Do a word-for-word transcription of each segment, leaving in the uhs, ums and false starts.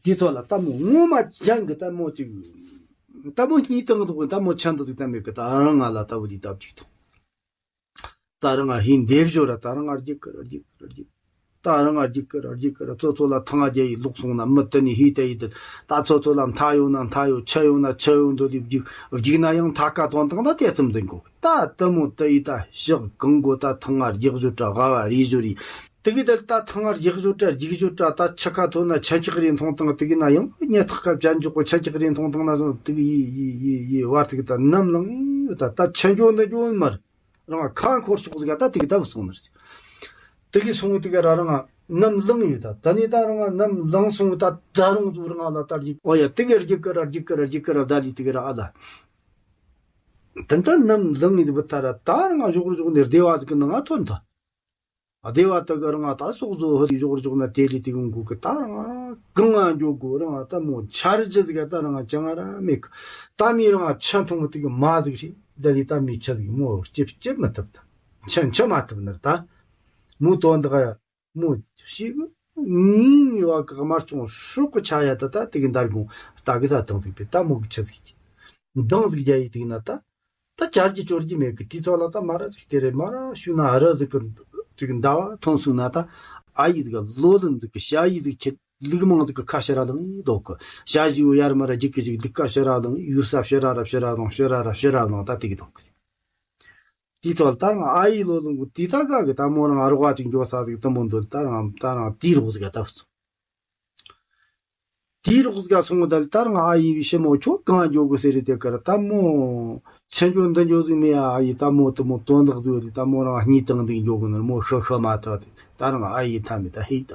དེ་ཚོ་ལ་ལྟད་མོ་ངོ་མ་ཅན་གྱི་ལྟད་མོ་ཅིག་ལྟད་མོ་གཉིས་དང་འདུག་ལྟད་མོ་ཆ་འདི་ཟིག་ལྟད་མེད་གི། ད་རང་ང་ལ་ལྟ་བུ་དེ་ལྟ་བཅུག་དང་། ད་རང་ང་ཧིན་འདེབས་ཞོར་ར། ད་རང་ང་རྒྱུག་གི་ར་རྒྱུག་གི་ར་རྒྱུག་ད་རང་ང་རྒྱུག་གི་ར་རྒྱུག་གི་ར། ཚོ་ཚོ་ལ་ཐང་ང་རྒྱ་ཡི་ལོག་སོང་ན་མི་དེ་ནི་ཧི་དེ་ཡི་དེ། ད་ཚོ་ཚོ་ལ་མཐའ་ཡོང་ན་མཐའ་ཡོད། ཆུ་ཡོང་ན་ཆུ་ཡོད་འདོད་དེ་རྒྱུག་རྒྱུག་ན་ཡང་མཐའ་ཀ་དོན་དང་ད་དེ་ཙམ་འཛིན་གོ། ད་དེ་མོ་དེ་ཡི་ད་ཞག་གང་གོ་ད་ཐང་ང་རྒྱག་ཞོར་ར་དགའ་བ་རེ་ཞོར་རེ། དེ་གི་དེར་ད་ཐང་ང་རྒྱག་ཞོར་ར་རྒྱུག་ཞོར་ར། ད་ཆུ་ཁ་ཐོན་ན་ཆུ་འཁྱག་རེ་འཐུང་བཏང་། དེ་གི་ན་ཡང་ཉལ་ཐག་ཁ་བྱ་འཇོག་གོ། ཆུ་འཁྱག་རེ་འཐུང་བཏང་ན་སོང་། དེ་གི་ཡི་ཡི་ཡི་ཡི་བར་དེ་གི་ད་ནམ་ལངས་ཡོད། ད་ད་ཆུ་འགྱོ་འདི་འགྱོ་མར་རང་ཁ་འཁོར་ཤོག་ཟིག་ད་དེ་གི་ད་བུད་སོང་ནི་རེད། དེ་གི་སོང་དེ་གི་ར་རང་ནམ་ལངས་ཡོད། ད་ད་ནི་ད་རང་ནམ་ལངས་སོང་། ད་ད་རུང་ཟོ་རང་ལ་ད་རྒྱུག་ཨོ་ཡ། དེ་གི་རྒྱུག་གི་ར་རྒྱུག་གི་ར་རྒྱུག་གི་ར། ད་ལི་དེ་གི་ར་ཨ་ལ། དེ་འདྲ་ནམ་ལངས་ཡོད་བུད་ད་ར། ད་རང་ཞོག་ར་ཞོག་ནས་སྡེ་བ་ཟིག་གི་ནང་ང་ཐོན་ད། སྡེ་བ་དེ་གི་རང་ད་སོག་བཟོ་ཧི་དེ་ཞོག་ར་ཞོག་ན་དེ་ལི་དེ་གི་འགུག་གི། ད་རང་གང་ང་འགྱོ་དགོ། རང་ད་མོ་འཆར་གཞི་ཟིག་ད་རང་ཅང་ར་མེད་གི། ད་མི་རང་ཆུ་འཐུང་དེ་གི་མ་ཟིག་རེད། ད་ལི་ད་མི་ཆུ་ཟིག་མོ་སྐྱིབ་སྐྱིབ་མི་ཐུབ། ད་ཆུ་འཆུ་མ་ཐུབ་ནི་རེད། ད་མོ་དོན་དག་ཡ་མོ་ཤི་གི་ངའི་ངའི་བ་གི་དམར་ཆུང་སྲོག་གི་ཆ་ཡ། ད་ད་དེ་གི་འདར་གོང་ལྟ་གི་ས་དང་ཟིག་པས། ད་མོ་གི་ཆུ་ཟིག་གི་འདང་ཟིག་རྒྱ་ཡི་དེ་གི་ན་ད། ད་བཅར་རྒྱུ་བཅོར་རྒྱུ་མེད་གི། དུས་ཚོད་ལ་ད་མ་ར་ཅིག་དེ་རེད། མ་ར་ཤུ་ན་ར་ཟིག་གི་ཅིག་ཟླ་བ་ཐོན་སོང་ན། ད་ཨ་ཡི་ཟིག་ག་ལོ་ལོན་ཟིག་གི་ཞ་ཡི་ཟིག་ཁྱེད་ལུག་མང་ཟིག་གི་ཁ་ཕྱི་ར་ལང་ཡི་འདུག་གི། ཞ་ཡི་ཡར་མ་ར་རྒྱུག་གི་ཅིག་ལུག་ཁ་ཕྱི་ར་ལང་ཡི། ཡུ་ས་ཕྱི་ར་ར་ཕྱི་ར་ལང་། ཕྱི་ར་ར་ཕྱི་ར་ལང་། ད་དེ་གི་འདུག་གི། དུས་ཚོད་ལ་ད་ང་ཨ་ཡི་ལོ་ལོན་གི་དུས་ད་ག་གི། ད་མོ་རང་རོགས་ཅིག་འགྱོ་ས་ཟིག་དུ་མོ་འདོད། ད་རང་ད་རང་དུས་རོགས་ཟིག་ག་ད་བུད་སོང་། དེའི་རོགས་ཟིག་ག་སོང་། ད་ལྟར་ང་ཨ་ཡི་བའི་ཞི་མོ་ཁྱོད་གང་འགྱོ་དགོས་ཟེར་རེད། དེ་གར་ད་མོ་ཆི་འགྱོ་འདི་འགྱོ་ཟིག་མེད། ཨ་ཡི་ད་མོ་དུ་མོ་དོན་དག་ཟིག་རེད། ད་མོ་རང་གཉིད་དང་འདི་འགྱོ་གི་ནི་མོ་ཧྲི་ཧྲི་མ་ཐག་དེ་ད་རང་ཨ་ཡི་ཐ་མི་ད་ཧེ་ད་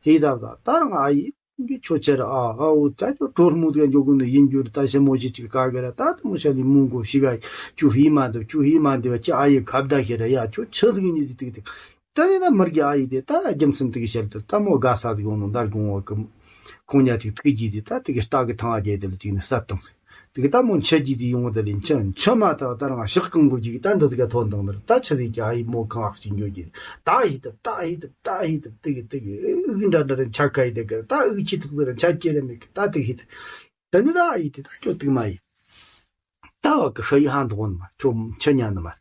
ཧེ་ད་ད་ད་རང་ཨ་ཡི་ཁྱོད་ཆི་ར་ཨ་ཨ་འོ་ད་ཁྱོད་གྲོར་མོ་ཟིག་འགྱོ་གི་ནི་ཡིན་རྒྱུ་རེད། ད་ཞི་མོ་ཞིག་ཅིག་ག་གི་ར་ད་དུ་མོ་ཤ་ལི་མོ་མགོ་ཞིག་ག་ཁྱོད་ཧེ་མ་འདི་ཁྱོད་ཧེ་མ་འདི་བ་ཁྱི་ཨ་ཡི་ཁ་བརྡ་ཤེས་ར་ཡ་ཁྱོད་ཆི་ཟིག་ནི་ཟིག་ཏིག་ཏིག་ད་ནི་ན་མི་རྒྱ་ཨ་ཡི་དེ་ད་རྒྱུ་མཚན་དེ་གི་ཞལ་དུ་ད་མོ་དགའ་ས་ཟིག་ཡོང་ནོ་འདར་དགོང་བ་གི་ཁོང་ཉ་ཅིག་ཐུག་རྒྱུ་དེ་ད་དེ་གི་རྟ་གི་ཐང་ཨ་རྒྱལ་དེ་ལ་ཅིག་ནི་ས་བཏང་ཟིག་དེ་གི་ད་མོ་འཆི་རྒྱུ་དེ་ཡོང་བ་དེ་ལས་འཆི་འཆི་མ་ཐག་ད་རང་ཤག་གང་གོ་རྒྱུ་གི་ད་འདི་ཟིག་ག་ཐོན་དང་ནི་ད་ཆི་ཟིག་གི་ཨ་ཡི་མོ་གང་ཨག་ཅིག་འགྱོ་རྒྱུ་ད་ཨ་ཡི་ད་ད་ཨ་ཡི་ད་ད་ཨ་ཡི་ད་དེ་གི་དེ་གི་ཨུག་འདྲ་འདྲ་ར་འཆི་ཁ་ཡི་དེ་གི་ད་ཨུག་ཆི་ཐག་ཟིག་ར་འཆི་རྒྱུ་ར་མེད་གི་ད་དེ་གི་ད་དེ་ནི་ད་ཨ་ཡི་དེ་ད་ཁྱོད་དུག་མ་ཡི། ད་བ་གི་ཤི་ཡི་ཧ་འདུག་ནི་མ། ཁྱོད་ཆི་ཉན་ནི་མ།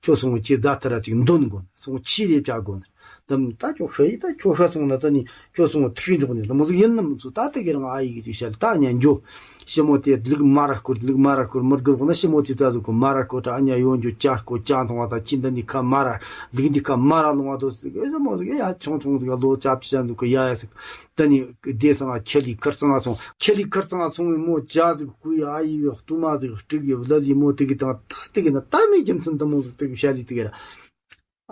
ཁྱོད་སོང་ཅི་རྫ་ཐ་ར་ཅིག་འདོན་དགོ་ནི། སོང་ཆི་རེ་བྱ་དགོ་ནི། དམ་ད་ཁྱོད་ཤི་ཡི་ད་ཁྱོད་ཤི་སོང་ན་ད་ནི་ཁྱོད་སོང་ཐིག་འཇོག་ནི་དམ་ཟིག་ཡིན་ནི་མི་ཚུ་ད་དེ་གི་རང་ཨ་ཡི་གི་ཅིག་བཤད་ད་ཉན་འཇོ། ཞི་མོ་དེ་ལུག་མ་ར་སྐོར་ལུག་མ་ར་སྐོར་མི་དགོས་གོ་ན་ཞི་མོ་དེ་ཙ་ཟིག་གོ་མ་ར་སྐོར་ད་ཨ་ཉ་ཡོང་འཇོ་ཅ་སྐོ་ཅ་མཐོང་བ་ད་ཁྱི་འདི་ནི་ཁ་མ་ར་ལུག་འདི་ཁ་མ་ར་ལོང་བ་དོ་ཟིག་ཨེ་ཞི་མོ་ཟིག་ཡ་ཆུང་ཆུང་ཟིག་ལོ་ཅབ་ཅི་ཅན་ཟིག་གོ་ཡ་ཡ་ཟིག་ད་ནི་སྡེ་སང་ང་ཁྱེད་ལི་ཁར་ཚང་ང་སོང་། ཁྱེད་ལི་ཁར་ཚང་ང་སོང་བའི་མོ་ཇ་ཟིག་བསྐུ་ཡི་ཨ་ཡི་བའི་གཏུམ་མ་ཟིག་སྤྲུག་ཡི་བླ་ལི་མོ་དེ་གི་དང་ཐག་དེ་གི་ན་ད་མི་རྒྱུ་མཚན་དུ་མོ་ཟིག་དེ་གི་བཤད་ལི་དེ་གི་ར།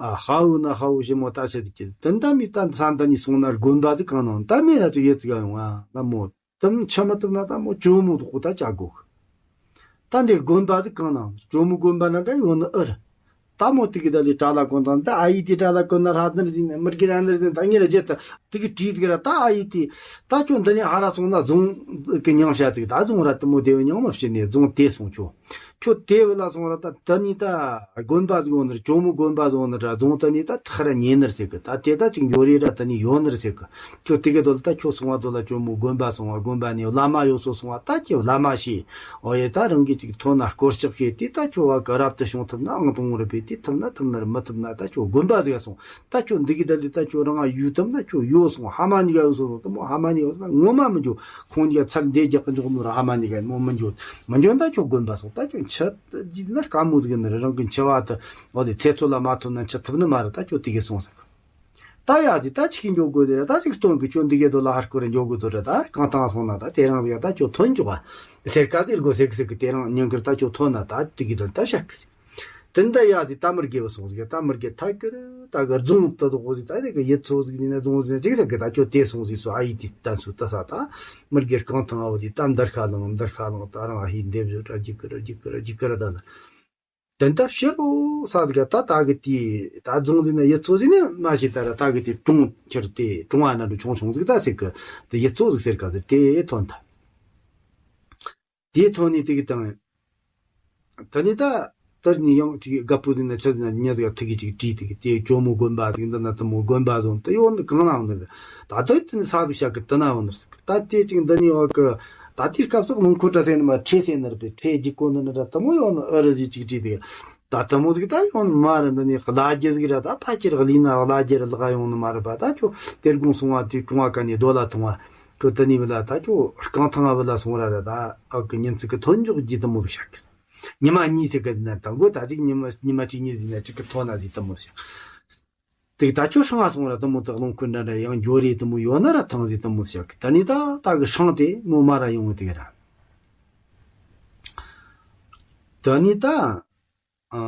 ཨ་ཧ་འུ་ན་ཧ་འུ་ཞི་མོ་ད་བཤད་དེ་གི་དེ་ད་མི་ད་ས་འདི་ནི་སོང་ན་དགོན་པ་ཟིག་གང་ནང་ད་མི་ན་ཅིག་ཡེ་ཙི་ག་ཡོང་ཨ་ན་མོ་དུམ་ཆ་མ་དུམ་ན་ད་མོ་ཇོ་མོ་དུ་ཁོ་ད་ཅག་གོ་གི། ད་འདིར་དགོན་པ་ཟིག་གང་ན་ཇོ་མོ་དགོན་པ་ན་འདྲ་ཡོད་ནི་ཨེ་རེད། ད་མོ་དེ་གི་ད་ལི་གྲྭ་ལ་གོན་དང་ད་ཨ་ཡི་དེ་གྲྭ་ལ་གོན་ན་ར་ནར་ཟིན་མི་དགེ་ར་ནར་ཟིན་ད་ཉེ་ར་རྗེ་ད་དེ་གི་བྲིས་དེ་གི་ར་ད་ཨ་ཡི་དེ་ད་ཁྱོད་འདི་ནས་ཧ་ར་སོང་ན་རྫོང་གི་མྱང་བྱ་ཚིག་ད་རྫོང་ར་དུ་མོ་དེ་བའི་མྱང་མ་བྱེད་ནས་རྫོང་དེ་སོང་ཆོག་ཁྱོད་དེ་བ་ལ་སོང་ར་ད་ད་ནི་ད་དགོན་པ་ཟིག་ཡོད་ནར་ཇོ་མོ་དགོན་པ་ཟིག་ཡོད་ནར་རྫོང་ད་ནི་ད་ཐག་ར་ཉེ་ནར་ཟེར་གི་ད་དེ་ད་ཅིག་འགྱོ་རེ་ར་ད་ནི་ཡོད་ནར་ཟེར་གི་ཁྱོད་དེ་གི་དོ་ལ་ད་ཁྱོད་སོང་བ་དོ་ལ་ཇོ་མོ་དགོན་པ་སོང་བ་དགོན་པ་ནས་བླ་མ་ཡོད་སོ་སོང་བ་ད་ཁྱེད་བླ་མ་ཤེས། ཨོ་ཡེ་ད་རང་གི་ཅིག་ཐོན་ན་སྐོར་ལྕག་ཤེས་དེ་ད་ཁྱོད་བ་ག་རབ་ཏུ་བྱུང་ཐུབ་ན་ཨང་དང་པོ་རེད་པས་དེ་ཐུབ་ན་ཐུབ་ན་རེད་མི་ཐུབ་ན་ད་ཁྱོད་དགོན་པ་ཟིག་ག་སོང་ད་ཁྱོད་འདི་གི་ད་ལི་ད་ཁྱོད་རང་ཡུལ་ཐུབ་ན་ཁྱོད་ཡོད་སོང་ཧ་མ་ནི་ག་ཡོད་སོང་དུ་མོ་ཧ་མ་ནི་ཡོད་སོང་ངོ་མ་མི་འགྱོ་ཁོང་གི་ཚར་འདས་རྒྱག་གི་འཇོག་ནོ་ར་ཧ་མ་ནི་ག་མོ་མི་འགྱོ་མི་འགྱོ་ད་ཁྱོད་དགོན་པ་སོང་ད་ཁྱོད་འཆི་རྒྱུ་ན་དཀའ་མོ་ཟིག་ནི་རེད་རང་གི་འཆི་བ་དུ་ཨོ་དེ་ཚེ་ཚོད་ལ་མ་ཐུབ་ན་འཆི་ཐུབ་ནི་མ་རེད་ད་ཁྱོད་དེ་གི་སོང་ཟིག་ད་ཡ་དེ་ད་ཅིག་འགྱོ་དགོས་དེ་ར་ད་ཅིག་སྟོན་གི་ཁྱོད་འདི་གའི་དོ་ལ་ཧར་སྐོར་ར་འགྱོ་དགོས་དོ་ར་ད་གང་ཐང་སོང་ན་ད་དེ་རང་ཟིག་ད་ཁྱོད་ཐོན་འཇོག་ཨ་ཟེར་ཀ་ཟེར་དགོས་ཟེར་གི་ཟེར་གི་དེ་རང་ཉིན་གི་ད་ཁྱོད་ཐོན་ན་ད་དེ་གི་དོ་ད་བཤད་གི་ཟེར། དེ་འདྲ་ཡ་དེ་ད་མི་རྒྱལ་བ་སོང་ཟིག་ད་མི་རྒྱལ་ཐ་གི་རུ་ད་གི་རྫོང་ད་དོ་གོ་ཟིག་ད་དེ་གི་ཡིད་ཚོ་ཟིག་ཡིན་ན་རྫོང་ཟིག་ཅིག་ཟེར་གི་ད་ཁྱོད་དེ་སོང་ཟིག་སོ་ཨ་ཡི་དེ་ད་སུ་ད་ས་ད་མི་རྒྱལ་གང་ཐང་ཨ་བ་དེ་ད་འདར་ཁ་ལང་འདར་ཁ་ལང་ད་རང་ཨ་ཧི་འདེབས་བཟོ་ད་རྒྱུག་གི་ར་རྒྱུག་གི་ར་རྒྱུག་གི་ར་ད་ན། དོན་དག་ཕྱི་རོ་ས་ཟིག་ད་ད་གི་དེ་ད་རྫོང་ཟིག་ན་ཡི་ཚོ་ཟིག་ནི་མ་ཤེས་ད་ར་ད་གི་དེ་གྲོང་ཁྱེར་དེ་གྲོང་བ་ན་འགྲོ་ཆུང་ཆུང་ཟིག་ད་ཟེར་གི་དེ་ཡི་ཚོ་ཟིག་ཟེར་ག་དེ་དེ་ཐོན་ད། དེ་ཐོན་ནི་དེ་གི་དང་། ད་ནི་ད་ དེར་ནི་ཡང་ཅིག་རྒད་པོ་ཟིག་ན་ཆི་ཟིག་ན་མྱི་ཟིག་ཐུག་གི་ཅིག་བྲིས་ཏེ་གི་དེ་ཇོ་མོ་དགོན་པ་ཟིག་འདི་ན་དེ་མོ་དགོན་པ་ཟིག་དེ་ཡོད་འདི་གང་ན་འོང་ནི་རེད། ད་ལྟ་དེ་ནི་ས་ཟིག་བཤད་གི་དེ་ན་འོང་ནི་རེད། ད་དེ་ཅིག་འདི་ནི་ཡོད་གི། ད་དེའི་སྐབས་སུ་རླངས་འཁོར་འདྲ་ཟེར་ནི་མ་ཁྲལ་ཟེར་ནི་རེད་པས། ཁྲལ་རྒྱུག་གོ་ནི་ནི་ར་དེ་མོ་ཡོད་ནི་ཨ་རི་ཟིག་ཅིག་བྲིས་ཏེ་གི། ད་དེ་མོ་ཟིག་ད་ཡོང་ནི་མ་རེད། འདི་ནི་གླ་རྒྱུ་ཟིག་ར་ད་ཕལ་ཆེར་གླས་ན་གླ་རྒྱུ་ར་ལག་ཡོང་ནི་མ་རེད་པ། ད་ཁྱོད་དེར་དགོང་སོང་བ་དེ་གྲོང་བ་ཀ་ནས་རྡོ་ལ་ཐོང་བ། ཁྱོད་དེ་ནས་བུ་ལ་ད་ཁྱོད་རྐང་ཐང་བུ་ལ་སོང་ར་ར་ད་ཨ་གི་ཉིན་ཚིག་གི་ཐོན་འཇོག་རྒྱུ་དེ་མོ་ཟིག་བཤད་གི། ཉི་མ་གཉིས་ཟེར་གི་ན་དང་གོ། ད་ཅིག་ཉི་མ་ཉི་མ་གཅིག་གཉིས་ཟིན་ན་གཅིག་གི་ཐོན་ན་ཟིག་དེ་མོ་ཟིག་བཤད། དེ་ད་ཁྱོད་སྲང་ང་སོང་ར་དེ་མོ་དག་རླངས་འཁོར་འདྲ་འདྲ་ཡང་འགྱོ་རེ་དེ་མོ་ཡོད་ན་ར་ཐང་ཟིག་དེ་མོ་ཟིག་བཤད་གི། ད་ནི་ད་ད་གི་སྲང་དེ་མོ་མ་ར་ཡོང་གི་དེ་གི་ར། ད་ནི་ད་ཨ་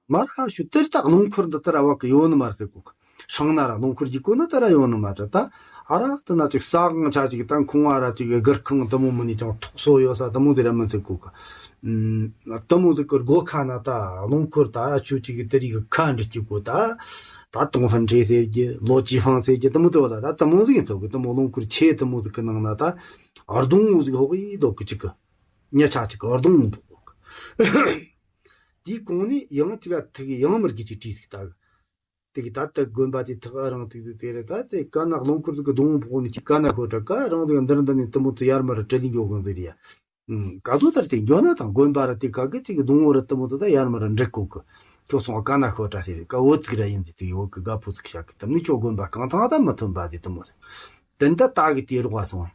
མ་ར་ཤུ་དེར་ད་རླངས་འཁོར་འདི་ལྟར་བ་གི་ཡོད་ནི་མ་ར་ཟེར་གོ་གི། སྲང་ན་ར་རླངས་འཁོར་རྒྱུག་གོ་ནི་ད་ར་ཡོད་ནི་མ་ར། ད་ཨ་ར་དེ་ན་ཅིག་ས་གང་ཆ་ཅིག་ད་ཁོང་བ་ར་ཅིག་སྒར་ཁང་དེ་མོ་མི་ནི་ཅང་ཐོག་སོ་ཡོད་ས་དེ་མོ་ཟིག་ར་མི་ཟེར་གོ་གི། ཨུམ། དེ་མོ་ཟིག་གི་སྒོ་ཁ་ན་ད་རླངས་འཁོར་ད་ཨ་ཆུ་ཅིག་གི་དེ་རིགས་གི་ཁ་འདྲི་རྒྱུག་གོ། ད་ད་ཏུང་ཧྥན་ཁྲེ་ཟེར་རྒྱུ་ལོ་ཅི་ཧྥང་ཟེར་རྒྱུ་དེ་མོ་དེ་བ་ལ་ད་དེ་མོ་ཟིག་ཡིན་ཚོ་གི། དེ་མོ་རླངས་འཁོར་ཆེ་དེ་མོ་ཟིག་གི་ནང་ན་ད་ཨར་སྡོང་བོ་ཟིག་ཧོག་ཡི་འདུག་གི། ཅིག་གི་ཉ་ཆ་ཅིག་གི་ཨར་སྡོང་བོ་འདུག་གི། དེའི་གོང་ནས་ཡང་ཅིག་ཨ་ཐིག་ཡང་མི་རྒྱུ་ཅིག་བྲིས་ཟིག་ད་གི། དེ་གི་ད་ལྟ་དགོན་པ་དེ་ཐག་ཨ་རང་ཐིག་དེ་དེ་རེད། ད་དེ་ཀ་ན་རླངས་འཁོར་ཟིག་གི་སྡོང་བོ་ཕོག་ནས་ཅིག་ཀ་ན་ཤོར་དྲ་ཀ་རང་དེ་འདིར་འདི་ནས་དེ་མོ་དེ་ཡར་མར་བྲེལ་ལི་འགྱོ་གང་ཟིག་རེད་ཡ། ཨུམ། ག་ཚོད་ལྟར་དེ་འགྱོ་ན་དང་དགོན་པ་ར་དེ་ག་གི་ཅིག་གི་སྡོང་བོ་ར་དེ་མོ་དེ་ད་ཡར་མར་འགྲིག་གོ་གི། ཁྱོད་སོང་ཀ་ན་ཤོར་དྲ་ཟེར་རེད། ཀ་བོ་ཐིག་ར་ཡིན་ཟིག་དེ་གི་བོ་གི་དགའ་པོ་ཟིག་བྱ་གི། དེ་ནི་ཁྱོད་དགོན་པ་གང་ཐང་ད་མི་ཐོན་པ་ཟིག་དེ་མོ་ཟིག། དེ་འདི་ད་གི་དེ་རོགས་བ་སོང་།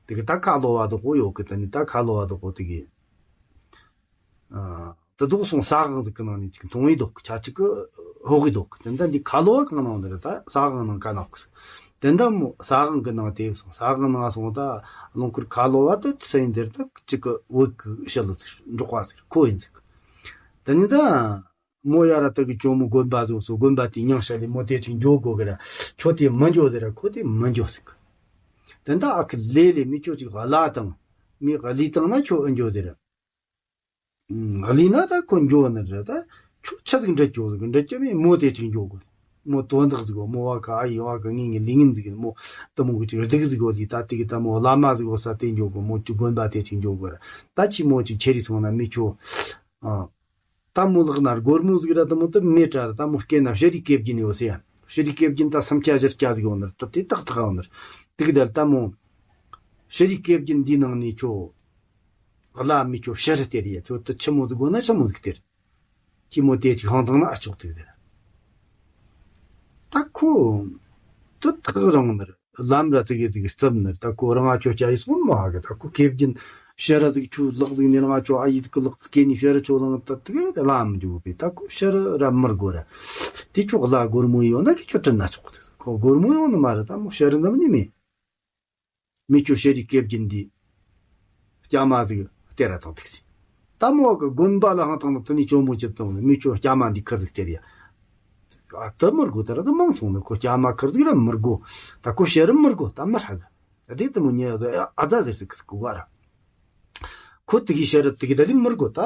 དེ་གི་ད་ཁ་ལོ་བ་དོ་གོ་ཡོད་གི། དེ་ནི་ད་ཁ་ལོ་བ་དོ་གོ་དེ་གི། ཨ། དེ་དོག་སོང་ས་གང་ཟིག་གི་ནང་ནས་ཅིག་མཐོང་ཡི་དོག་ཆ་ཅིག་གི་ཧོག་གི་དོག་དེ་འདྲ་འདི་ཁ་ལོ་བ་གང་ནང་འདིར་ད་ས་གང་ནང་ཀ་ནག་གི་ཟིག། དེ་འདྲ་མོ་ས་གང་གི་ནང་དེ་སོང་ས་གང་ནང་སོང་ད་རླངས་འཁོར་ཁ་ལོ་བ་དེ་སེན་འདིར་ད་ཅིག་གི་བོད་གི་ཞི་ལུ་ཟིག་འབྲོག་པ་ཟིག་ཁོ་ཡིན་ཟིག། དེ་ནི་ད་མོ་ཡ་ར་དེ་གི་ཇོ་མོ་དགོན་པ་ཟིག་སོ་དགོན་པ་དེ་མྱང་ཤ་ལི་མོ་དེ་ཅིག་འགྱོ་དགོ་གི་ར། ཁྱོད་དེ་མི་འགྱོ་ཟེར་ར་ཁོ་དེ་མི་འགྱོ་ཟིག། དེ་འདྲ་ཨ་ཁི་ལེ་ལེ་མི་ཁྱོད་ཅིག་གླ་དང་མི་གླི་དང་ན་ཁྱོད་ཨེ་འགྱོ་ཟེར་ར། ཨུམ། གླི་ན་ད་ཁོ་འགྱོ་ནི་རེད། ད་ཁྱོད་ཆི་ཟིག་འདྲི་སྐྱོ་ཟིག་འདྲི་སྐྱོ་མེད། མོ་དེ་ཅིག་འགྱོ་དགོས། མོ་དོན་དག་ཟིག་གོ། མོ་བ་ག་ཨ་ཡི་བ་ག་ངེས་ངེས་ལི་ངན་ཟིག་མོ་དེ་མོ་གི་ཅིག་སྡུག་ཟིག་གོ། དེ་ད་དེ་གི་ད་མོ་བླ་མ་ཟིག་གོ་ས་དེ་འགྱོ་དགོས། མོ་ཅིག་དགོན་པ་དེ་ཅིག་འགྱོ་དགོས་ར། ད་ཁྱི་མོ་ཅིག་ཁྱེར་རི་སོང་ན་མི་ཁྱོ། ཨ། ད་མོ་ལག་ན་སྒོར་མོ་ཟིག་ར་དེ་མོ་དེ་མེད་དྲ་ར། ད་མོ་སྐེ་ན་ཤེ་རི་སྐེ་བརྒྱན་ཡོད་ཟེར་ཡ། ཤེ་རི་སྐེ་བརྒྱན་ད་སུམ་ཆ་བཞི་བརྒྱ་ཟིག་ཡོད་ནི་ར། ད་དེ་ཏག་ཏག་ཡོད་ནི་ར། དེ་གི་ད་ད་མོ་ཤེ་རི་སྐེ་བརྒྱན་འདི་ནང་ནས་ཁྱོ། བླ་མི་ཁྱོད་ཕྱི་རུ་སྟེར་ཡ། ཁྱོད་དུ་ཆི་མོ་ཟིག་དགོས་ན་ཆི་མོ་ཟིག་སྟེར། ཁྱི་མོ་དེ་ཅིག་ཧང་དང་ན་ཨ་ཅོག་ཏིག་ཟེར། ད་ཁོ་དུ་ཐག་རིང་ནར་ལམ་ར་ཙི་གེ་ཙི་གེ་རྩུབ་ནར། ད་ཁོ་རང་ང་ཁྱོད་སྐྱ་ཡི་སོང་མ་ཧ་གི། ད་ཁོ་སྐེ་བརྒྱན་ཕྱི་ར་ཟིག་ཁྱོད་ལག་ཟིག་ནས་རང་ང་ཁྱོད་ཨ་ཡི་ཟིག་གི་ལག་སྐེ་ནས་ཕྱི་ར་ཁྱོད་ལང་ད་ཏི་གེ་ལམ་འཇུག་པས། ད་ཁོ་ཕྱི་ར་ར་མར་དགོས་ར། དེ་ཁྱོད་ལ་སྒོར་མོ་ཡོད་ན་གི་ཁྱོད་དྲན་ན་ཆོག་གི། ཁོ་སྒོར་མོ་ཡོང་ནི་མ་རེད། ད་མོ་ཕྱི་ར་འདམ་ནི་མེད། མི་ཁྱོད་ཤེ་རི་སྐེ་བརྒྱན་འདི་སྐྱ་མ་ཟིག་སྟེར་ར་དང་ཐུག་སི། ད་མོ་གི་དགོན་པ་ལ་ཧང་ཐང་ན་དེ་ནི་ཇོ་མོ་ཅིག་དང་མི་ཁྱོད་སྐྱ་མ་འདི་ཁིར་ཟིག་སྟེར་ཡ། ཨ་དེ་མི་དགོས། དེ་ར་དེ་མང་སོང་ནི་ཁོ་སྐྱ་མ་ཁིར་ཟིག་ར་མི་དགོས། ད་ཁོ་ཤེ་རི་མི་དགོས། ད་མི་ཧ་གི། ད་དེ་དེ་མོ་ཉེ་ཨ་ཟ་ཟེར་ཟིག་གི་གོ་ག་ར། ཁོ་དེ་གི་ཤེ་རི་དེ་གི་ད་ལི་མི་དགོས་ད།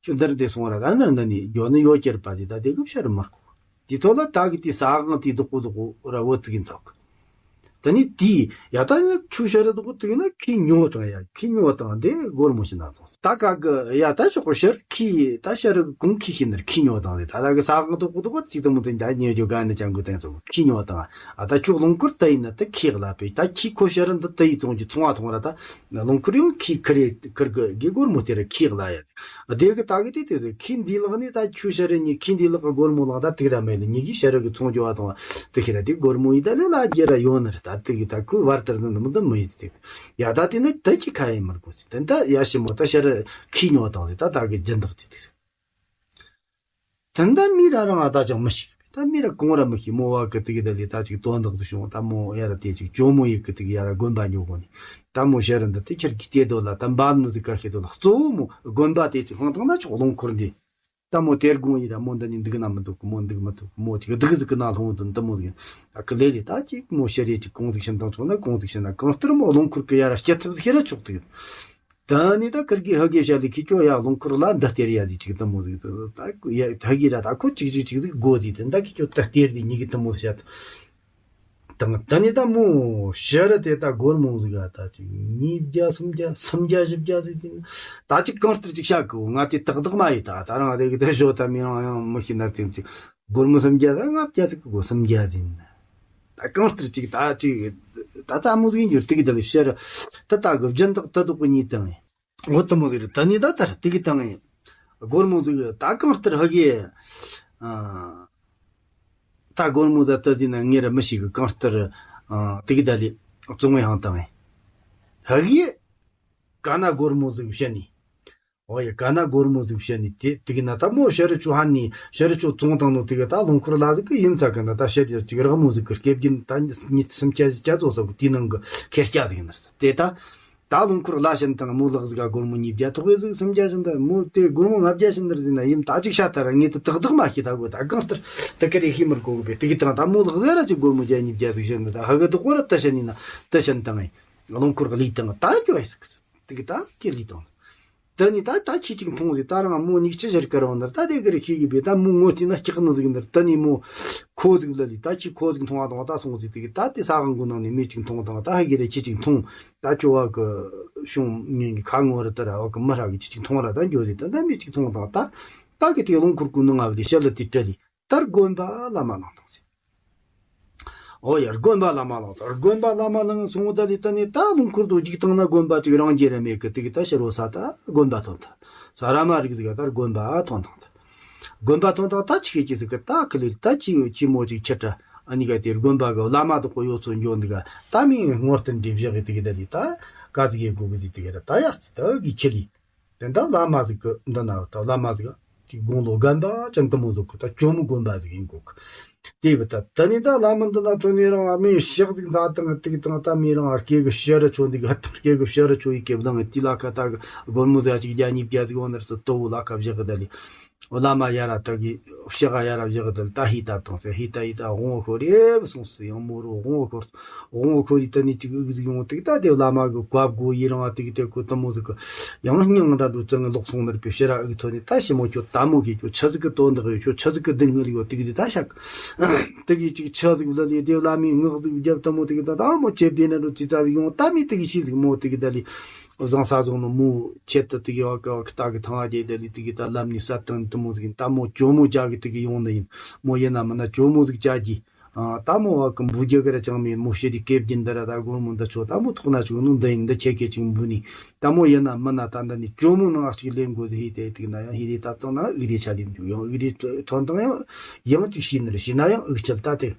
ཁྱོད་འདིར་འདི་སོང་ར་ད་ནར་འདི་ནི་འགྱོ་ནི་ཡོ་ཀྱེར་པ་དེ་ད་དེ་གི་ཕྱིར་མར་ཁུག། དེ་ཐོག་ལ་ད་གི་དེ་ས་གང་དེ་རྡོག་པོ་རྡོག་པོ་ར་འོ་ཙི་གི་འཚོག། ད་ནི་དེ་ཡ་ད་ནི་ཆུ་ཤ་ར་རྡོག་པོ་དེ་ན་ཁི་ཉོ་དང་ཡ་ཁི་ཉོ་དང་དེ་སྒོར་མོ་ཞིག་ན་སོང་། ད་ག་གི་ཡ་ད་ཆོག་གི་ཕྱིར་ཁི་ད་ཕྱིར་གོང་ཁི་ཤི་ནར་ཁི་ཉོ་དང་དེ་ད་ད་གི་ས་གང་རྡོག་པོ་རྡོག་པོ་ཅིག་ད་མོ་དེ་ད་ཉེ་རྒྱུ་ག་ནི་ཅང་གི་དེ་འཚོག་ཁི་ཉོ་དང་ཨ་ད་ཆོག་རླངས་འཁོར་ད་ཡིན་ན་ད་ཁི་གླ་པས། ད་ཁི་ཁོ་ཕྱིར་འདི་ད་ཡི་ཚོང་གི་ཚོང་བ་ཐོང་ར་ད་རླངས་འཁོར་ཡང་ཁི་ཁི་རེ་ཁིར་གི་དགེ་སྒོར་མོ་དེ་ར་ཁི་གླ་ཡ། དེ་གི་ད་གི་དེ་དེ་ཟེར་ཁི་འདི་ལག་ནི་ད་ཆུ་ཤ་རེ་ཉི་ཁི་འདི་ལག་གི་སྒོར་མོ་ལག་ད་དེ་ར་མེད་ལ་ཉི་གི་ཤ་རེ་གི་ཚོང་རྒྱོ་བ་དང་དེ་ཁི་ར་དེ་སྒོར་མོ་ཡི་ད་ལེ་ལ་རྒྱ་ར་ཡོད་ནི་རེད། ད་དེ་གི་ད་ཁུ་བར་དར་ནི་འདི་མི་འདི་མི་ཡི་དེ་ཡ་ད་དེ་ནི་ད་ཅི་ཁ་ཡི་མར་གོ་ཚི་དེ་ད་ཡ་ཤི་མོ་ད་ཤ་རེ་ཁི་ཉོ་དང་ཟེར། ད་ད་གི་སྦྱིན་བདག་དེ་དེ་ཟེར། ད་ལྟ་མི་ར་རང་ཨ་ད་ཅང་མི་ཤེས་གི། ད་མི་ར་གང་ར་མི་ཤེས། མོ་བ་གི་དེ་གི་ད་ལི་ད་ཅིག་དོན་དག་ཟིག་བྱུང་། ད་མོ་ཡ་ར་དེ་ཅིག་ཇོ་མོ་ཡི་གི་དེ་གི་ཡ་ར་དགོན་པ་ཉོ་གོ་ནི། ད་མོ་ཤ་ར་འདི་དེ་ཁྱེར་གི་ལྟེ་དོ་ལ་ད་འབབ་ནི་ཟིག་ག་ཤེས་དོ་ལ་གཙོ་བོ་མོ་དགོན་པ་དེ་ཅིག་ཧང་ཐང་ན་ཆོག་རླངས་འཁོར་འདི། ད་མོ་དེར་དགོང་ཡི་ར་མོ་འདི་ནི་འདུག་ན་མི་འདུག་གི། མོ་འདུག་མི་ཐུབ་གི། མོ་ཅིག་སྡུག་ཟིག་གི་ན་ལྷུང་དོན་དུ་མོ་ཟིག་ཨ་གི་ལེ་ལེ་ད་ཅིག་མོ་ཤ་རེ་ཅིག་གང་ཟིག་བྱིན་དང་ཆོག་ན་གང་ཟིག་བྱིན་ན་གང་ལྟར་མོ་རླངས་འཁོར་གི་ཡ་ར་སྐྱེ་ཐུབ་ཟིག་ཤེས་ར་ཆོག་ཐུབ། ད་ནི་ད་ཁིར་གི་ཧ་གི་ཤ་ལི་ཁི་ཅོ་ཡ་རླངས་འཁོར་ལ་འདི་སྟེར་ཡ་ཟིག་ཅིག་དེ་མོ་ཟིག་ད་ཡ་ད་གི་ར་ད་ཁོ་ཅིག་ཅིག་ཅིག་ཟིག་སྒོ་ཟིག་དེ་འདྲ་གི་ཅོ་ད་སྟེར་ཟིག་ཉི་གི་དེ་མོ་ཟིག་བཤད། དང་། ད་ནི་ད་མོ་ཕྱི་རུ་དེ་ད་སྒོར་མོ་ཟིག་ག་ད་ཅིག་ཉིས་བརྒྱ་སུམ་བརྒྱ་སུམ་བརྒྱ་བཞི་བརྒྱ་ཟིག་ཟིན། ད་ཅིག་གང་ལྟར་ཅིག་བྱ་གི། ང་དེ་ཏག་ཏག་མ་ཡིན། ད་ད་རང་དེ་གི་དེ་ཞོ་ད་མི་རང་ཡང་མི་ཤེས་ན། དེ་ཅིག་སྒོར་མོ་སུམ་བརྒྱ་ཟིག་ལྔ་བརྒྱ་ཟིག་གི་སྒོར་སུམ་བརྒྱ་ཟིན། ད་གང་ལྟར་ཅིག་ད་ཅིག་ད་ཙ་མོ་ཟིག་ཡིན་རྒྱུ་དེ་གི་དེ་ལས་ཕྱི་རུ་ད་ད་གི་སྦྱིན་བདག་ད་དུ་གི་ཉིས་དང་ཡིན། འོ་དེ་མོ་ཟིག་རེད། ད་ནི་ད་ལྟར་དེ་གི་དང་ཡིན། སྒོར་མོ་ཟིག་ད་གང་ལྟར་ཧ་གི། ཨ། ད་སྒོར་མོ་ཟ་ད་ཟིན་ན་ངེད་ར་མི་ཤེས་གི། གང་ལྟར། ཨ། དེ་གི་ད་ལི་བཙོང་བའི་ཧང་དང་ཡིན། ཧ་གི། ག་ན་སྒོར་མོ་ཟིག་བཤད་ནི། འོ་ཡ། ག་ན་སྒོར་མོ་ཟིག་བཤད་ནི་དེ་དེ་གི་ན་ད་མོ་ཕྱི་རུ་ཆུ་ཧ་ནི་ཕྱི་རུ་ཆུ་བཙོང་བཏང་ནོ་དེ་གི་ད་རླངས་འཁོར་ལ་ཟིག་གི་ཡིན་ཚ་གི་ན། ད་བཤད་དེ་ཅིག་རག་མོ་ཟིག་གི་སྐེ་རྒྱན་ད་ཉིས་སུམ་ཆ་ཟིག་ཅ་ཚོ་ཟ་གི་དེའི་ནང་གི་ཁེར་སྐྱ་ཟིག་ཡིན་ནར་ས་དེ་ད། ད་རླངས་འཁོར་གླ་བྱིན་དང་མོ་ལག་ཟིག་ག་སྒོར་མོ་ཉིས་བརྒྱ་ཐོག་གི་ཟིག་སུམ་བརྒྱ་བྱིན་དང་མོ་དེ་སྒོར་མོ་ལྔ་བརྒྱ་བྱིན་ནར་ཟིན་ན་ཡིན། ད་ཅིག་ཤ་ད་ར་ངས་དེ་ཏག་ཏག་མ་ཤེས། ད་གོ་ད་གང་ལྟར་དེ་ཀ་རེ་ཤེས་མར་གོ་གི་པས། དེ་གི་དང་ད་མོ་ལག་ཟིག་ར་ཅིག་སྒོར་མོ་བརྒྱ་ཉིས་བརྒྱ་ཟིག་བྱིན་ད། ཧ་གི་དོ་གོ་ར་ད་བྱིན་ཡིན་ན་ད་བྱིན་དང་ངས་རླངས་འཁོར་གླས་དང་ད་འགྱོ་ཡ་ཟིག་དེ་གི་ད་ཀི་ལི་དང་། ད་ནི་ད་ད་ཁྱི་གཅིག་མཐོང་ཟིག་ད་རང་མོ་ཉིག་ཅི་ཟེར་ཀ་རང་ནར་ད་དེ་གི་རེ་ཤེས་གི་པས། ད་མོ་ངོ་ལྟོས་ན་སྐྱག་ནི་ཟིག་ནར། ད་ནི་མོ་ཁོ་ཟིག་ལ་ལི་ད་ཁྱི་ཁོ་ཟིག་མཐོང་བ་དང་ད་སོང་ཟིག་དེ་གི་ད་དེ་ས་གང་གི་ནང་ནས་མི་གཅིག་མཐོང་དང་ད་ཧ་གི་རེ་ཁྱི་གཅིག་མཐོང་། ད་ཁྱོད་བ་གི་ཤོང་ངན་གི་ཁ་ངོ་ར་ད་ར་བ་གི་མི་ཧྲ་གི་ཁྱི་གཅིག་མཐོང་ར་ད་འགྱོ་ཟིག་ད་ད་མི་གཅིག་མཐོང་དང་ད་ད་གི་དེ་རླངས་འཁོར་གི་ནང་ང་བ་དེ་ཤ་ལ་དེ་བྲལ་ལི། ད་དགོན་པ་བླ་མ་ལངས་དང་ཟེར། འོ་ཡ། དགོན་པ་བླ་མ་ལངས་དང་། དགོན་པ་བླ་མ་ལངས་སོང་། ད་ལི་ད་ནི་ད་རླངས་འཁོར་དུ་འཇིག་བཏང་ན་དགོན་པ་ཅིག་རང་རྒྱལ་ར་མེད་གི། དེ་གི་ད་ཕྱི་རོ་ས་ད་དགོན་པ་ཐོན་ཐལ། ས་ར་མ་རིག་ཟིག་ད་དགོན་པ་ཐོན་ཐང་ཐལ། དགོན་པ་ཐོན་ཐང་ད་ཆི་གི་ཅི་ཟིག་གི་ད་ཁི་ལི་ད་ཅི་ཡོད་ཅི་མོ་ཅིག་ཁྱི་ཏྲ་ཨ་ནི་ག་དེ་དགོན་པ་གི་བླ་མ་དུ་གོ་ཡོད་ཚོ་འཇོ་འདི་ག་ད་མི་ངོ་སྟོན་འདྲི་བཞག་གི། དེ་གི་ད་ལི་ད་ག་ཟིག་གི་གོ་གི་ཟིག་དེ་གི་ད་ད་ཡ་ད་གི་ཁི་ལི། དེ་འདྲ་བླ་མ་ཟིག་གི་འདི་ན་ད་བླ་མ་ཟིག་གི་དགུང་ལོ་རྒན་པ་ཅན་དུ་མོ་ཟིག་གི་ད་ཇོ་མོ་དགོན་པ་ཟིག་ཡིན་གོ་གི། དེ་བི་ད་ད་ནི་ད་བླ་མ་འདི་ན་ཐོན་ནས་རང་མི་ཤག་ཟིག་འཛའ་དང་དིག་དང་ད་མི་རང་སྐེ་གི་ཕྱི་རུ་ཆོ་འདི་གི་ཧ་ཐང་སྐེ་གི་ཕྱི་རུ་ཆོ་ཡི་སྐེ་བླང་དེ་ལ་ཁ་ད་གི་སྒོར་མོ་ཟ་ཅིག་བརྒྱ་ཉིས་བརྒྱ་ཟིག་འོ་ནར་སུ་ཏོ་བུ་ལ་ཁ་བཞག་གི་ད་ལི། བླ་མ་ཡ་ར་ད་གི་ཕྱི་ག་ཡ་ར་བཞག་གི་ད་ལི་ད་ཧི་ད་དང་ཟེར། ཧི་ད་ཧི་ད་དབང་བོ་ཤོར་རེ་བ་སོང་སི་ཡང་མོ་རུ་དབང་བོ་ཤོར། དབང་བོ་ཤོར་ཡི་ད་ནི་ཅིག་ཨུག་ཟིག་ཡོང་དིག་ད་དེ་བླ་མ་གི་བཀའ་བསྒོ་ཡི་རང་ཨ་དིག་དེ་ཁོ་ད་མོ་ཟིག་གི་ཡང་སྙིང་འདྲ་འགྲོ་ཙང་ལོག་སོང་ནར་པའི་ཕྱི་ར་ཨུག་ཐོན་ནི་ད་ཞི་མོ་ཁྱོད་ད་མོ་གི་ཁྱོད་ཆི་ཟིག་གི་དོན་དག་ཡོད། ཁྱོད་ཆི་ཟིག་གི་སྡུག་བསྔལ་ཡོད་དིག་ཟིག་ད་ཤག་དིག་ཡི་ཅིག་ཆི་ཟིག་ལ་ལི་དེ་བླ་མའི་ངག་ཟིག་བརྒྱབ་ད་མོ་དིག་ད་ད་མོ་ཅེབ་དེ་ན་འགྲོ་ཙི་ཙ་ཟིག་ཡོང་ད་མི་དིག་ཤི་ཟིག་མོ་དིག་ད་ལི། བཟང་ས་བཟང་ནོ་མོ་ཆེད་དུ་དེ་གི་བ་ཀ་བ་ཀ་ཏ་གི་ཐང་ཨ་རྒྱལ་དེ་ལི་དེ་གི་ད་ལམ་ནི་ས་དང་དུ་མོ་ཟིག་ད་མོ་ཇོ་མོ་ཇ་གི་དེ་གི་ཡོང་ནི་ཡིན། མོ་ཡིན་ན་མིན་ན་ཇོ་མོ་ཟིག་ཇ་གི། ཨ་ད་མོ་བ་ཀི་འབུ་རྒྱུ་གི་ར་ཅང་མེད། མོ་ཤེ་རི་སྐེ་བརྒྱན་འདི་ར་ད་སྒོར་མོ་འདི་ཆོ་ད་མོ་ཐོག་ན་ཆུ་ནོ་འདི་ཡིན་འདི་ཁྱེད་ཀྱི་ཅིག་འབུ་ནི། ད་མོ་ཡིན་ན་མིན་ན་ད་འདི་ནི་ཇོ་མོ་ནང་ཨ་ཅིག་ལེན་དགོས་ཟིག་ཧི་དེ་དེ་གི་ན་ཡང་ཧི་རི་ད་བཏང་ན་ཨུ་རི་ཆ་ལེན་འཇུག་ཡང་ཨུ་རི་ཐོན་དང་ཡང་ཡང་ཅིག་ཤི་ནི་རེད། ཤི་ན་ཡང་ཨུ་ཆལ་ད་དེ་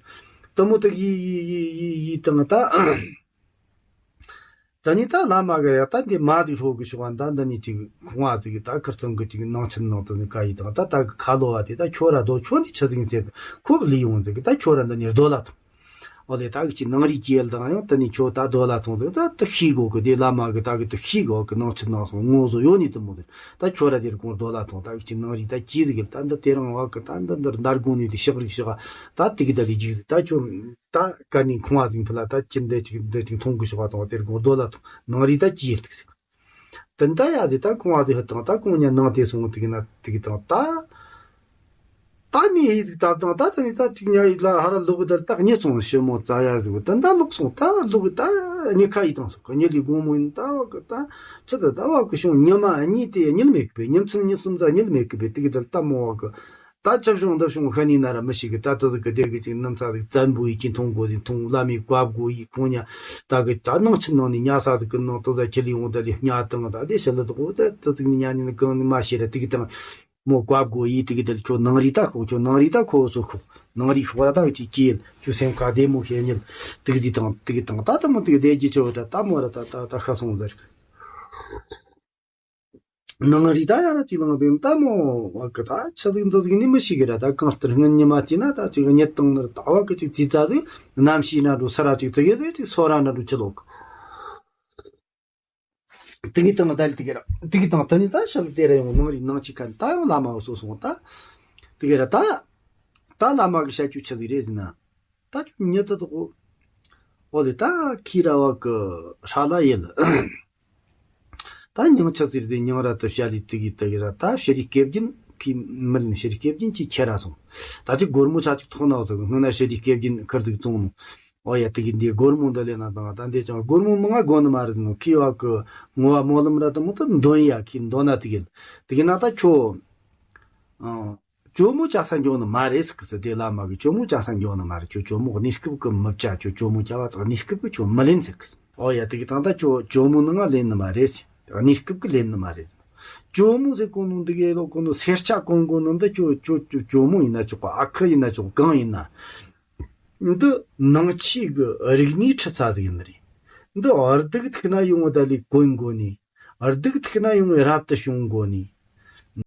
དུ་མོ་དེ་གི་ཡི་ཡི་ཡི་ཡི་ཡི་དང་ད། ད་ནི་ད་བླ་མ་གི་ཡ་ད་འདི་མ་འདི་ཧྲོ་གི་ཤོག་ཨ་ད་འདི་ནི་ཅིག་ཁོང་བ་ཅིག་ད་ཁིར་ཚང་གི་ཅིག་ནང་ཆེན་ནང་དུ་ནི་ཀ་ཡི་དང་ད་ད་གི་ཁ་ལོ་བ་དེ་ད་ཁྱོད་ར་རྡོ་ཁྱོད་འདི་ཆི་ཟིག་ཟེར་ཁོ་གི་ལི་ཡོང་ཟིག་ད་ཁྱོད་ར་འདི་ནི་རྡོ་ལ་ཐོང་། ཨོ་ལེ་ད་གི་ཅིག་ནང་རི་ཅི་ཡལ་དང་ཡང་ད་ནི་ཁྱོད་ད་རྡོ་ལ་ཐོང་ཟིག་ད་ད་ཤི་གོ་གི་དེ་བླ་མ་གི་ད་གི་ད་ཤི་གོ་གི་ནང་ཆེན་ནང་སོང་ངོ་བཟོ་ཡོད་ནི་དུ་མོ་དེ་ད་ཁྱོད་ར་དེར་ཁོང་རྡོ་ལ་ཐོང་། ད་གི་ཅིག་ནང་རི་ད་ཅི་ཟིག་ཡལ་ད་འདི་དེ་རང་བ་གི་ད་འདི་འདི་འདར་དགོང་ནི་དེ་ཤག་རིག་ཤག་ད་དེ་གི་ད་རི་ཅི་ཟིག་ད་ཁྱོད། ད་ཀ་ནི་ཁོང་བ་ཟིག་ཕུ་ལ་ད་ཅི་འདི་ཅིག་འདི་ཅིག་མཐོང་གི་ཤོག་བ་དང་དེར་དགོང་རྡོ་ལ་ཐོང་ནང་རི་ད་ཅི་ཡེར་ཏིག་ཟིག་དེ་འདྲ་ཡ་ཟིག་ད་ཁོང་བ་ཟིག་ཧི་དང་ད་ཁོང་ཉ་ནང་དེ་སོང་ཏིག་ན་ཏིག་དང་ད། ད་མི་ཧི་ཟིག་ད་དང་ད་ད་ནི་ད་ཅིག་ཉ་ཡི་ལ་ཧ་ར་ལོག་གི་ད་ད་གཉིད་སོང་ཞི་མོ་ཙ་ཡ་ཟིག་ད་ད་ལོག་སོང་ད་ལོག་གི་ད་གཉིད་ཁ་ཡི་དང་སོང་གི་གཉིད་ལི་དགོང་མོ་ཡིན་ད་བ་གི་ད་ཆི་ད་ད་བ་གི་བྱུང་ཉི་མ་གཉིས་དེ་གཉིད་མེད་གི་པས་ཉིན་མཚན་ཉིན་གསུམ་ཙ་གཉིད་མེད་གི་པས་ཏིག་ད་ད་མོ་བ་གི། ད་ཅི་བྱུང་འདི་བྱུང་ཤ་ནི་ན་ར་མི་ཤེས་གི། ད་ཏི་ཟིག་གི་དེ་གི་ཅིག་ནམ་ཚ་ཟིག་བཙན་པོ་ཡི་ཅིག་མཐོང་དགོས་ཟིག་མཐོང་བླ་མའི་བཀའ་བསྒོ་ཡི་ཁོང་ཉ་ད་གི་ད་ནང་ཆི་ནང་ནི་ཉ་ས་ཟིག་གི་ནང་ཏི་ཟ་ཁྱི་ལི་ཡོང་ད་ལི་ཉ་དང་ད་དེ་ཤི་ལི་དོག་ད་ཏི་ཟིག་ནི་ཉ་ནི་ནི་གང་ནི་མ་ཤེས་ར་ཏི་གི་དང་མོ་བཀའ་བསྒོ་ཡི་ཏི་གི་ད་ལི་ཁྱོད་ནང་རི་ད་ཤོག་ཁྱོད་ནང་རི་ད་ཁོ་སོ་ཤོག་ནང་རི་ཤོག་ར་ད་གི་ཅིག་ཅི་ཡིན་ཁྱོད་སེམས་ཁ་བདེ་མོ་ཤེས་ཉིད་ཏི་གི་ཟིག་དང་ཏི་གི་དང་ད་ད་མོ་ཏི་གི་བདེ་རྒྱུ་ཆེ་བ་ད་ད་མོ་ར་ད་ད་ད་ཤ་སོང་ཟེར། ནང་རི་ད་ཡ་ར་ཅིག་ལང་དེ་ད་མོ་བ་གི་ད་ཆི་ཟིག་འདི་ཟིག་ནི་མི་ཤེས་གི་ར། ད་གང་ལྟར་སྔོན་ཉི་མ་དེ་ན་ད་ཅིག་གཉིད་བཏང་ནི་ར་ད་བ་གི་ཅིག་ཙི་ཙ་ཟིག་གནམ་གཤིས་ན་འགྲོ་ས་ར་ཅིག་ཙི་གེ་ཟིག་ཅིག་སོ་ར་ན་འགྲོ་ཆི་ལོག་དེ་གི་དང་ད་ལི་དེ་གི་ར་དེ་གི་དང་ད་ནི་ད་ཤ་ལི་དེ་ར་ཡོང་ནང་རི་ནང་ཅིག་ཁ་ནི་ད་ཡང་བླ་མ་བ་སོ་སོང་ད་དེ་གི་ར་ད་ད་བླ་མ་གི་ཤ་ཆུ་ཆི་ཟིག་རེད་ཟིན་ན། ད་ཉེ་དུ་དོ། འོ་དེ་ད་ཁྱི་ར་བ་གི་ཧྲ་ལ་ཡེལ། ད་ཉང་ཆ་ཟེར་དེ་ཉང་ར་དུ་བྱ་ལི་དི་གི་དི་གི་ར་ད་ཤེ་རི་སྐེ་བརྒྱན་ཁི་མི་ལིན་ཤེ་རི་སྐེ་བརྒྱན་ཁྱི་ཁྱེར་ར་སོང་། ད་ཅི་སྒོར་མོ་ཆ་ཅིག་ཐོག་ན་བ་ཟིག་སྔོན་ན་ཤེ་རི་སྐེ་བརྒྱན་ཁར་ཟིག་བཙོང་ནོ། ཨོ་ཡ་དེ་གི་འདི་སྒོར་མོ་འདི་ལེན་ན་དང་ད་འདི་ཅང་སྒོར་མོ་མང་ང་དགོ་ནི་མ་རེད་ནོ། ཁི་བ་གི་ངོ་བ་སྨོན་ལམ་ར་དང་མོ་ད་འདོན་ཡ་ཁི་འདོན་ན་དེ་གི་དེ་གི་ན་ད་ཁྱོ་ཨ་ཇོ་མོ་ཅག་ས་འགྱོ་ནི་མ་རེད་ཟེར་གི་ཟེར། དེ་བླ་མ་གི་ཇོ་མོ་ཅག་ས་འགྱོ་ནི་མ་རེད། ཁྱོ་ཇོ་མོ་གནས་སྐབས་གི་མི་བྱ། ཁྱོ་ཇོ་མོ་བྱ་བ་དང་གནས་སྐབས་གི་ཁྱོ་མི་ལེན་ཟེར་གི་ཟེར། ཨོ་ཡ་དེ་གི་དང་ད་ཁྱོ་ཇོ་མོ་ནི་ང་ལེན་ནི་མ་རེད་ཟེར། གནས་སྐབས་གི་ལེན་ནི་མ་རེད་ཟེར། ཇོ་མོ་ཟེར་གོ་ནོ་འདི་གི་ལོ་གོ་ནོ་སེར་སྐྱ་གོན་གོ་ནོ་འདི་ཁྱོ་ཁྱོ་ཁྱོ་ཇོ་མོ་ཡིན་ན་ཆོག་གི། ཨ་ཁུ་ཡིན་ན་ཆོག་གི། གང་ཡིན་ན། འདི་ནང་ཆོས་ཀྱི་རིག་གནས་ཁྲིད་ས་ཟིག་ཡིན་ནི་རེད། འདི་སྡུག་ཐུག་ན་ཡོང་བ་ད་ལས་གོན་དགོ་ནི། སྡུག་ཐུག་ན་ཡོང་བའི་རབ་ཏུ་བྱུང་དགོ་ནི།